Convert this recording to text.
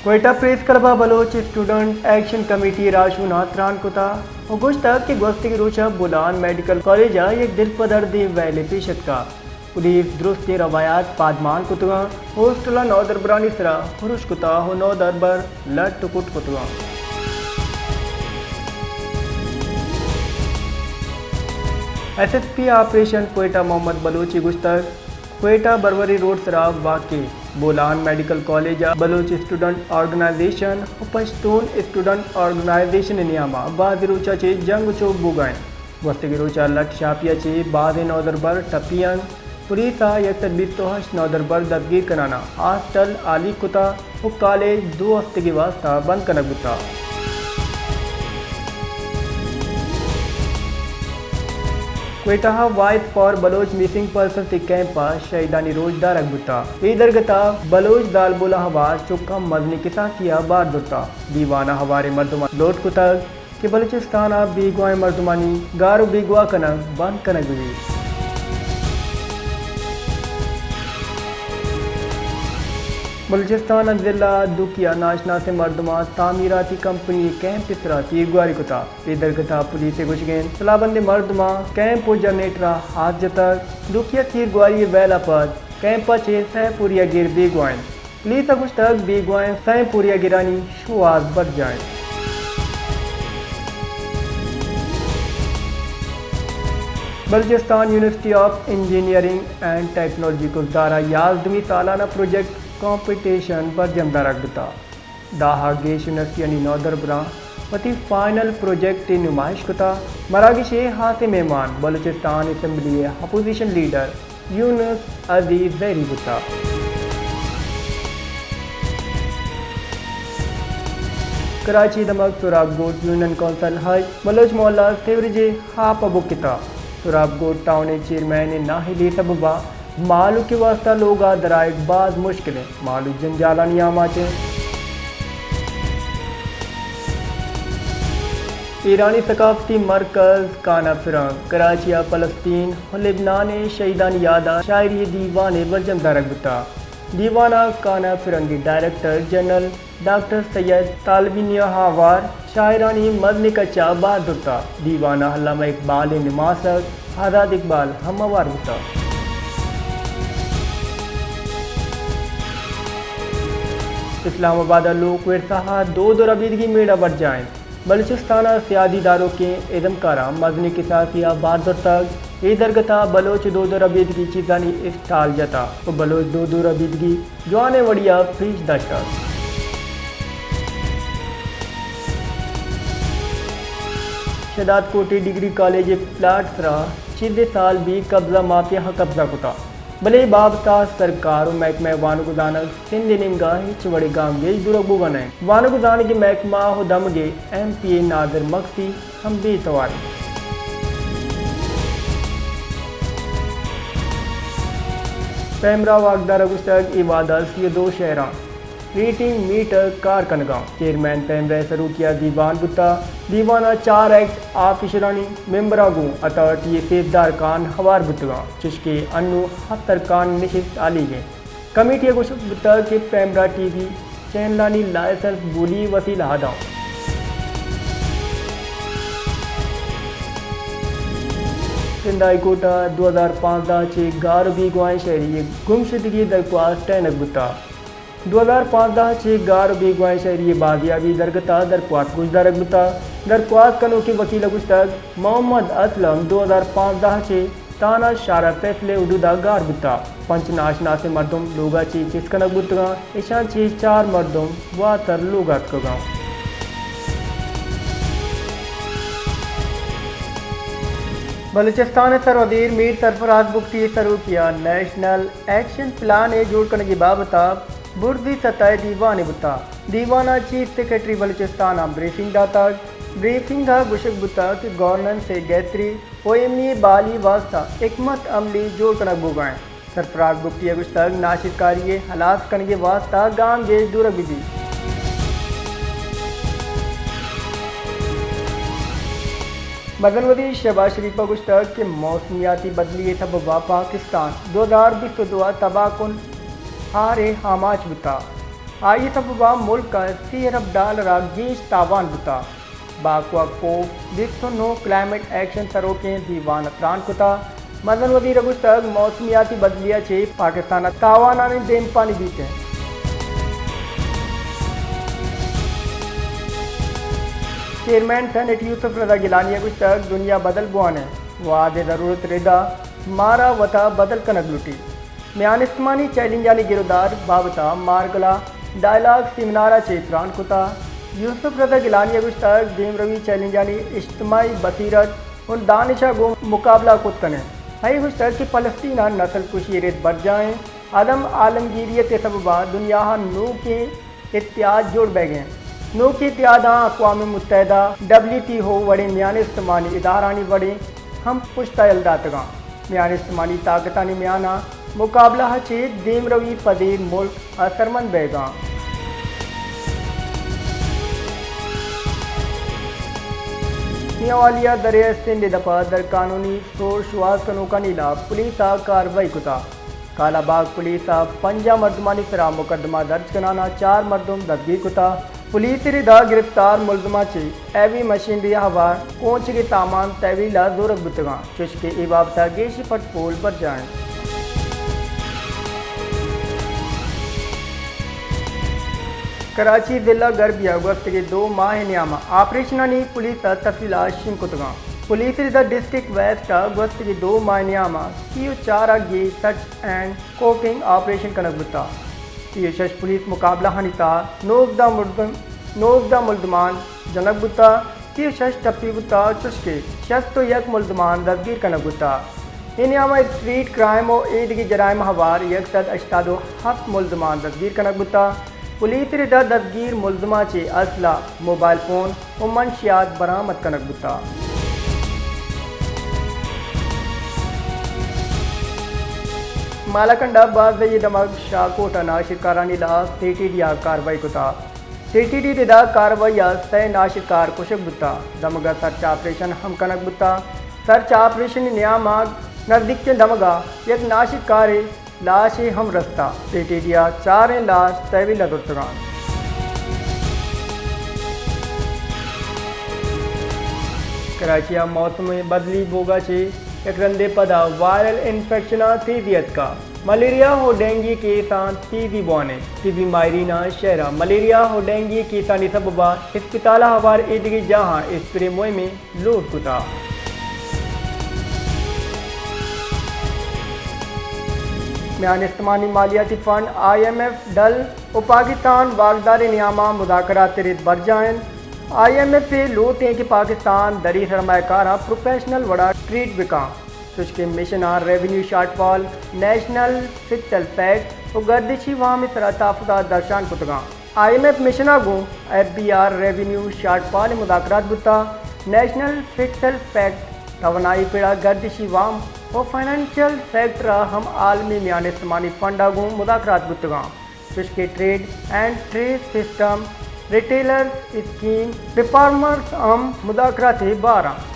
Quetta press club ءَ Baloch student action committee ءِ راہشون ءَ تران کتگ ءُ گوشتگ کہ گوستگیں روچ ءَ بولان میڈیکل کالج ءَ یک دل پدردیں ویلے پیش اتکگ۔ پولیس درستیں روایات پادمان کتگ اَنت، ہاسٹل ءِ نودربرانی سرا ارش کتگ ءُ نودربر لٹ ءُ کٹ کتگ اَنت۔ S S P operation Quetta Muhammad Baloch ءَ گوشتگ، کوئٹہ بروری روڈ سرا واقع بولان میڈیکل کالج ءِ بلوچ اسٹوڈنٹ آرگنائزیشن ءُ پشتون اسٹوڈنٹ آرگنائزیشن ءِ نیام ءَ بازیں روچ ءَ چہ جنگ ءُ چوک بوگ ءَ اِنت۔ گوستگیں روچ ءَ لٹ شاپی ءَ چہ بازیں نودربر ٹپی اَنت۔ پولیس ءَ یک سد بیست ءُ ہشت نودربر دزگیر کنان ءَ ہاسٹل ہالیگ کتگ ءُ کالج دو ہفتگے واستا بند کنگ بوتگ۔ کوئٹہ ءَ voice for Baloch missing persons ءِ کیمپ ءَ شہیدانی روچ دارگ بوتگ۔ اے درگت ءَ بلوچ زالبولاں ہوار چکاں مزنیں کساسی ءَ بار زرتگ۔ دیوان ءَ ہواریں مردماں لوٹ کتگ کہ بلوچستان ءَ بیگواہیں مردمانی گار ءُ بیگواہ کنگ بند کنگ بہ بیت۔ بلوچستان ءِ ضلع دوکی ءَ ناشناسیں مردماں تعمیراتی کمپنی ءِ کیمپ ءِ سرا تیرگواری کتگ۔ اے درگت ءَ پولیس ءِ گوشگ اِنت، سلاہ بندیں مردماں کیمپ ءُ جنریٹر ءَ آس جتگ۔ دوکی ءَ تیرگواری ءِ ویل ءَ پد کیمپ ءَ چہ سئے پوریاگیر بیگواہ اِنت۔ پولیس ءَ گوشتگ، بیگواہیں سئیں پوریاگرانی شوہاز برجاہ اِنت۔ Balochistan university of engineering and technology کزدار ءَ یازدہمی سالانہ پروجیکٹ کمپٹیشن برجم دارگ بوتگ۔ دہ ءَ گیش یونیورسٹیانی نودربراں وتی فائنل پروجیکٹ ءِ نمائش کتگ۔ مراگش ءِ ہاسیں مہمان بلوچستان اسمبلی ءِ اپوزیشن لیڈر یونس عزیز زہری بوتگ۔ کراچی ءِ دمگ سہراب گوٹ یونین کونسل ءَ بلوچ محلہ سیوریج ءِ آپ ءَ بکتگ۔ سہراب گوٹ ٹاؤن ءِ چیئرمین ءِ نااہلی ءِ سبب ءَ مہلوک ءِ واستہ لوگ ءَ درآیگ باز مشکل اِنت۔ مہلوک جنجالانی آماچ اِنت۔ ایرانی ثقافتی مرکز کانہ فرنگ کراچی ءَ فلسطین ءُ لبنان ءِ شہیدانی یاد ءَ شاعری دیوانے برجم دارگ بوتگ۔ دیوان ءَ کانہ فرنگ ءِ ڈائریکٹر جنرل ڈاکٹر سید طالبینی ءَ ہوار شاعرانی مزنیں کچ ءَ بہر زرتگ۔ دیوان ءَ علامہ اقبال ءِ نماسگ آزاد اقبال ہم ہوار بوتگ۔ اسلام آباد ءَ لوک ورثہ ءِ دود ءُ ربیدگی میڑہ برجاہ اِنت۔ بلوچستان ءَ سیادی داروکیں ازمکاراں مزنیں کساسی ءَ بہر زرتگ۔ اے درگت ءَ بلوچ دود ءُ ربیدگی چیزانی اسٹال جتگ ءُ بلوچ دود ءُ ربیدگی جوانیں وڑی ءَ پیش داشتگ۔ شہداد کوٹ ءِ ڈگری کالج ءِ پلاٹ ءِ سرا چیزے سال بیت قبضہ مافیا ءَ قبضہ کتگ، بلے اے بابت ءَ سرکار ءُ محکمہ وانگ ءُ زانگ سندھ ءِ نیمگ ءَ ہچ وڑیں گامگیج زورگ بوگ ءَ نہ اِنت۔ وانگ ءُ زانگ ءِ محکمہ ءِ دمگ ءِ ایم پی اے نادر مگسی ہم بے توار اِنت۔ پیمرا واکدار ءَ گوشتگ، اے وہد ءَ سی ءُ دو شہراں ریڈنگ میٹر کار کنگ ءَ اَنت۔ چیئرمین پیمرا ءِ سروکی ءَ دیوان بوتگ۔ دیوان ءَ چار ایکٹ آفیشلانی ممبراں گوں اتھارٹی ءِ سیزدہ ارکان ہوار بوتگ اَنت، چشکہ انوں ہفت ارکان نشست ہالیگ اِنت۔ کمیٹی ءَ گوشگ بوتگ کہ پیمرا ٹی وی چینلانی لائسنس بولی وسیلہ ءَ داں۔ سندھ ہائی کورٹ ءَ دو ہزار پانزدہ ءَ چہ گار ءُ بیگواہیں شہری ءِ گمشدگی ءِ درخواست ٹہینگ بوتگ۔ دو ہزار پانزدہ ءَ چہ گار ءُ بیگواہیں شہری ءِ بازیابی ءِ درگت ءَ درخواست گوشدارگ بوتگ۔ درخواست کنوکیں وکیل ءَ گوشتگ، محمد اسلم دو ہزار پانزدہ ءَ چہ تھانہ شارع فیصل ءِ حدود ءَ گار بوتگ۔ پنچ ناشناسیں مردم لوگ ءَ چہ چست کنگ بوتگ اَنت، اشاں چہ چار مردم واتر لوگ ءَ اتکگ اَنت۔ بلوچستان ءِ سروزیر میر سرفراز بگٹی ءِ سروکی ءَ نیشنل ایکشن پلان ءِ جوڑ کنگ ءِ بابت ءَ برزی سطح ءِ دیوانے بوتگ۔ دیوان ءَ چیف سیکرٹری بلوچستان ءَ بریفنگ داتگ۔ بریفنگ ءَ گوشگ بوتگ کہ گورننس ءِ گہتری ءُ ایمنی ءِ بحالی ءِ واستہ حکمت عملی جوڑ کنگ بوگ ءَ اِنت۔ سرفراز بگٹی ءَ گوشتگ، ناشرکاری ءِ ہلاس کنگ ءِ واستہ گامگیج زورگ بہ بیت۔ مزن وزیر شہباز شریف ءَ گوشتگ کہ موسمیاتی بدلی ءِ سبب ءَ پاکستان دو ہزار بیست ءُ دو ءَ تباہ کن ہار ءِ آماچ بوتگ۔ آئی ءِ سبب ءَ ملک ءَ سی ارب ڈالر ءَ گیش تاوان بوتگ۔ باکو ءَ کوپ بیست ءُ نو کلائمیٹ ایکشن سروکیں دیوان ءَ تران کتگ۔ مزن وزیر ءَ گوشتگ، موسمیاتی بدلی ءَ چہ پاکستان ءَ تاوانانی دیمپانی بیت انت۔ چیئرمین سینیٹ یوسف رضا گیلانی ءَ گوشتگ، دنیا بدل بوان انت، وہد ءِ ضرورت ءِ ردا مارا وتا بدل کنگ لوٹیت۔ میان استمانی چیلنجانی گرودار بابت ءَ مارگل ءَ ڈائیلاگ سیمینار ءَ چہ تران کتگ۔ یوسف رضا گیلانی ءَ گوشتگ، دیمروی چیلنجانی اجتماعی بصیرت ءُ دانش ءَ گوں مقابلہ کت کن انت۔ آئی ءَ گوشتگ کہ فلسطین ءَ نسل کشی ءِ رد برجاہ انت، عدم عالمگیریت ءِ سبب ءَ دنیا ءَ نوکیں اتحاد جوڑ بیگ ءَ انت۔ نوکیں اتحاداں اقوام متحدہ، ڈبلیو ٹی او وڑیں میان استمانی ادارھانی وڑیں ہم پشت ءَ یل داتگ انت۔ میان استمانی طاقتانی میان ءَ مقابلہ ءَ چہ دیمروی پدی ملک اثرمند بیگ ءَ انت۔ میانوالی ءَ دریائے سندھ ءِ دپ ءَ درقانونی سور شوہاز کنوکانی ہلاپ پولیس ءَ کارروائی کتگ۔ کالا باغ پولیس ءَ پنجاہ مردمانی سرا مقدمہ درج کنان ءَ چار مردم دزگیر کتگ۔ پولیس ءِ ردا گرفتار ملزماں چہ ہیوی مشینری ءَ ہوار کونچگی سامان تحویل ءَ زورگ بوتگ انت، چوشکہ اے بابت ءَ گیشیں پٹ پول برجاہ انت۔ کراچی ضلع گربی ءَ گوستگیں دو ماہ ءِ نیام ءَ آپریشنانی پولیس ءَ تفصیلات شنگ کتگ انت۔ پولیس ءِ ردا ڈسٹرکٹ ویسٹ ءَ گوستگیں دو ماہ ءِ نیام ءَ سی ءُ چار ءَ گیش search and coping operation king بوتگ۔ سی ءُ شش پولیس مقابلہانی تہا نوزدہ مردم، نوزدہ ملزمان جنگ بوتگ، سی ءُ شش ٹپی بوتگ، چوشکہ شست ءُ یک ملزمان دزگیر کنگ بوتگ۔ اے نیام ءَ اسٹریٹ کرائم ءُ ایدگہ جرائم ءَ ہوار یک سد ہشتاد ءُ ہپت ملزمان دزگیر کنگ بوتگ۔ پولیس ءِ ردا دزگیر ملزماں چہ اسلحہ، موبائل فون ءُ منشیات برآمد کنگ بوتگ۔ مالاکنڈ ءِ بازدئی ءِ دمگ شاہکوٹ ءَ ناشرکارانی ہلاپ سی ٹی ڈی ءَ کارروائی کتگ۔ سی ٹی ڈی ءِ ردا کارروائی ءَ سئے ناشرکار کشگ بوتگ۔ دمگ ءَ سرچ آپریشن ہم کنگ بوتگ۔ سرچ آپریشن ءِ نیام ءَ نزیکیں دمگ ءَ یک ناشرکارے لاشے ہم رستہ۔ سی ٹی ڈی ءَ چاریں لاش تحویل ءَ زرتگ انت۔ کراچی ءَ موسم ءِ بدلی بوگ ءَ چہ یک رندے پدا وائرل انفیکشن ءَ تیزی اتکگ۔ ملیریا ءُ ڈینگی کیساں تیزی بوان انت۔ طبی ماہریناں شہر ءَ ملیریا ءُ ڈینگی کیسانی سبب ءَ اسپتال ءَ ہوار ایدگہ جاہاں اسپرے مہمے لوٹ کتگ۔ میان استمانی مالیاتی فنڈ آئی ایم ایف ڈل ءُ پاکستان واکداریں نیام ءَ مذاکرات ءِ رد برجاہ انت۔ آئی ایم ایف ءِ لوٹ انت کہ پاکستان دری سرمایہ کاراں پروفیشنل وڑ ءَ ٹریٹ بہ کنت، چوشکہ مشن ءَ revenue shortfall, national fiscal fact ءُ گردشی وام ءِ سرا تحفظات درشان کتگ انت۔ آئی ایم ایف مشن ءَ گوں F B R revenue shortfall ءِ مذاکرات بوتگ، نیشنل فسکل فیکٹ، توانائی پڑ ءَ گردشی وام ءُ فنانشل سیکٹر ءَ ہم عالمی میان استمانی فنڈ ءَ گوں مذاکرات بوتگ انت، چوشکہ trade and trace system, retailer scheme, reformers ہم مذاکرات ءِ بہر انت۔